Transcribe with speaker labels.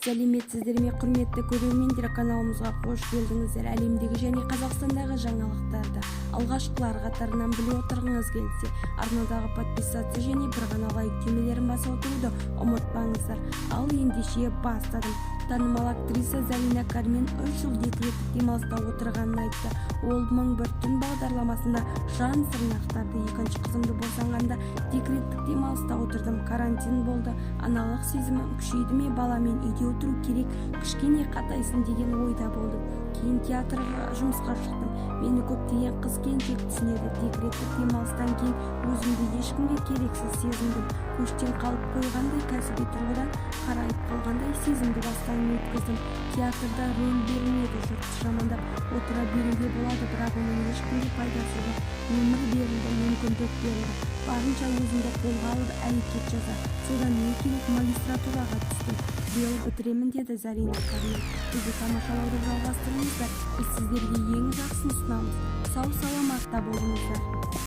Speaker 1: Сәлеметсіздер ме, құрметті көрермендер! Каналымызға қош келдіңіздер! Әлемдегі және Қазақстандағы жаңалықтарды алғашқылар қатарынан біле отырғыңыз келсе, арнадағы подписаться және бір ғана лайк түймелерін баса отыруды ұмытпаңыздар. Ал ендеше, бастадым. Танымал актриса Зарина Кармен 3 жыл декреттік демалыста отырғанын айтты. Ол «Мың бір түн» бағдарламасында жан сырын ақтарды. Екінші қызымды босанғанда декреттік демалыста отырдым. Карантин болды. Аналық сезімім күшейді ме, баламен үйде отыру керек, кішкене қатайсын деген ойда болдым. Кейін театрға жұмысқа шықтым. Мені көптеген қыз келіншек түсінеді. Декреттік демалыстан кейін өзімді ешкімге керексіз сезіндім. Көштен қалып қойғандай, кәсіби тұрғыдан қарайып қалғандай сезімді бастан өткіздім. Театрда рөл берілмеді. Жұртты жамандап отыра беруге болады, бірақ оның ешкімге пайдасы жоқ. Өмір берілді, мүмкіндік берілді, барынша өзіңді қолға алып, әрекет жаса. Содан не керек, магистратураға түстім, биыл бітіремін, деді Зарина Кармен. Бізді тамашалауды жалғастырыңыздар, біз сіздерге ең жақсысын ұсынамыз. Сау саламатта болыңыздар!